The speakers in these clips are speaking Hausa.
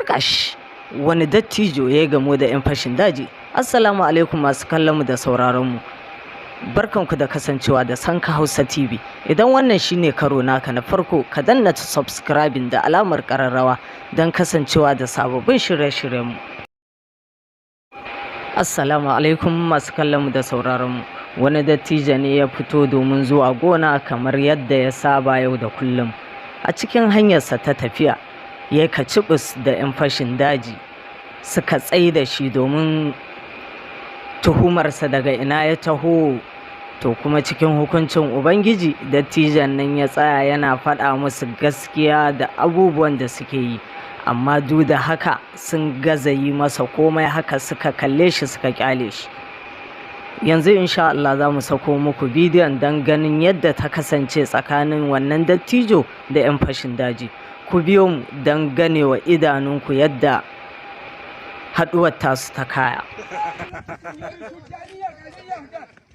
Turƙash! Wani dattijo ya yi gamo da 'yan fashin daji. Assalamu alaikum, masu kallon mu da sauraron mu. Barkanku da kasancewa da Sanka Hausa TV. Idan wannan shine karo naka na farko, ka danna subscribing da alamar ƙararrawa don kasancewa da sababbin shirye-shiryenmu. Assalamu alaikum, masu kallon mu da sauraron mu. Wani dattijo ne ya fito domin zuwa gona kamar yadda ya saba yau da kullum. A cikin hanyarsa ta tafiya, ya kacibis da 'yan fashin daji, suka tsai da shi domin tuhumarsa daga ina ya taho. To, kuma cikin hukuncin Ubangiji, dattijon nan ya tsaya yana faɗa musu gaskiya da abubuwan da suke yi. Amma duk da haka sun gaza yi masa komai, haka suka kalle shi suka kyale shi. Yanzu insha Allah za mu sako muku bidiyon don ganin yadda ta kasance tsakanin wannan dattijo da 'yan fashin daji. Ku biyo mu don ganewa idanunku yadda haɗuwar tasu ta kaya.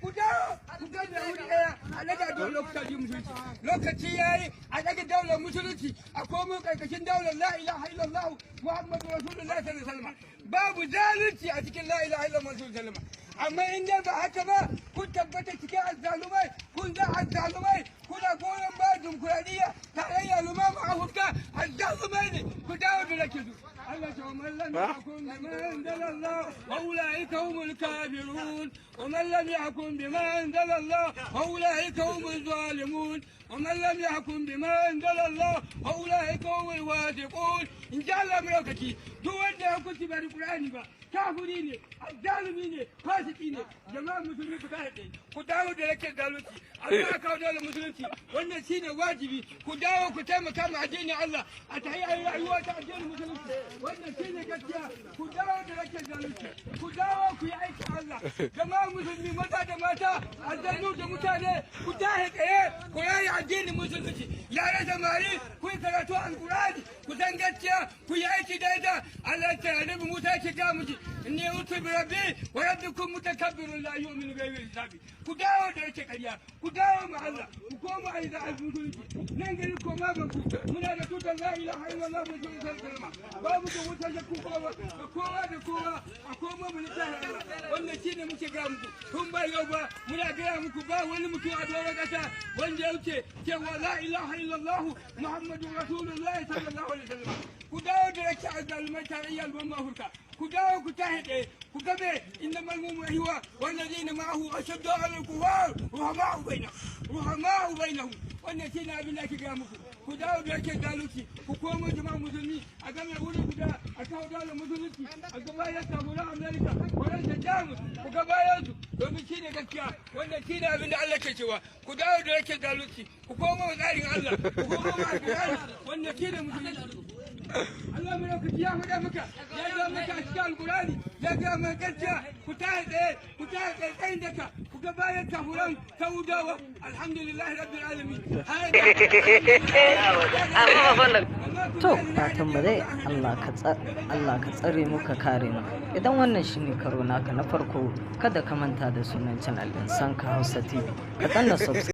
Ku dawo, ku gane wuri ɗaya, a daga daular musulunci. Lokaci ya yi a daga daular musulunci, a komo karkashin daular la ilaha illallah Muhammadu Rasulullah sallallahu alaihi wasallam. Babu zalunci a cikin la ilaha illallah sallallahu alaihi wasallam. Amma in dai ba haka ba, kun tabbata cikin azzalumai, kun ga azzalumai, kuna goyon ba dimokuraɗiyya tarayya lumama Afirka, azzalumai ne. Ku dawo da rake su. Allah ce: ومن لم يحكم بما أنزل الله فأولئك هم الكافرون، ومن لم يحكم بما أنزل الله فأولئك هم الظالمون، ومن لم يحكم بما أنزل الله فأولئك هم الفاسقون. In ji Allah madaukaki, duk wanda ya hukunci ba da Qur'ani ba, kafiri ne, azzalumi ne, fasiki ne. Jama'a musulmi, ku tashi, ku dawo da yake zalunci, Allah ya kawo daular musulunci. Wannan shine wajibi, ku dawo ku taimaka ma addinin Allah, a tayi ayi rayuwa ta addinin musulunci. Wannan shine gaskiya. Ku dawo da yake zalunci, ku dawo ku yi aikin Allah. Jama'a musulmi, maza da mata, aljannu da mutane, ku tashi tsaye ku yayi addinin musulunci. Yare samari, ku yi karatu alkur'ani, ku san gaskiya, ku yi aiki da ita. Allah ya ce, Annabi Musa ya ga miki: inni utu bi rabbi wa rabbikum mutakabbirun la yu'minu bi hisabi. Ku dawo da yake ƙarya, ku dawo ma Allah, ku koma a yi da musulunci. Nan gari koma ba ku muna da tutar la ilaha illallah muhammadu sallallahu alaihi. Babu da wuta shakku kowa da kowa da kowa, a koma mu littafin Allah. Wannan shine muke ga muku tun ba yau ba. Muna gaya muku, ba wani mutum a doron ƙasa wanda ya wuce cewa la ilaha illallah Muhammadu Rasulullah sallallahu alaihi wasallam. Ku dawo da yake azzalumai tarayyar al'umma Afirka, ku dawo, ku tashi ɗaya, ku game. إنما المؤمنون والذين معه أشداء على الكفار رحماء بينهم رحماء بينهم. Wannan shine abin da ake gaya muku. Ku dawo da yake zalunci, ku komo. Jama'a musulmi, a game wuri guda, a kawo daular musulunci, a ga bayan kafuran Amerika, Faransa, Jamus, ku ga bayan su, domin shine gaskiya. Wannan shine abin da Allah ke cewa. Ku dawo da yake zalunci, ku komo tsarin Allah, ku komo Alƙur'ani. Wannan shine musulunci. Allah mai lokaci ya faɗa maka, ya ga maka a cikin Alƙur'ani, ya ga maka gaskiya. Ku tashi tsaye, ku tashi tsaye tsayin daka, ku ga bayan kafuran Saudawa. Alhamdulillahi rabbil alamin. To, fatan mu dai Allah ka tsare mu, ka kare mu. Idan wannan shine karo naka na farko, kada ka manta da sunan channel din Sanka Hausa TV. Ka danna subscribe.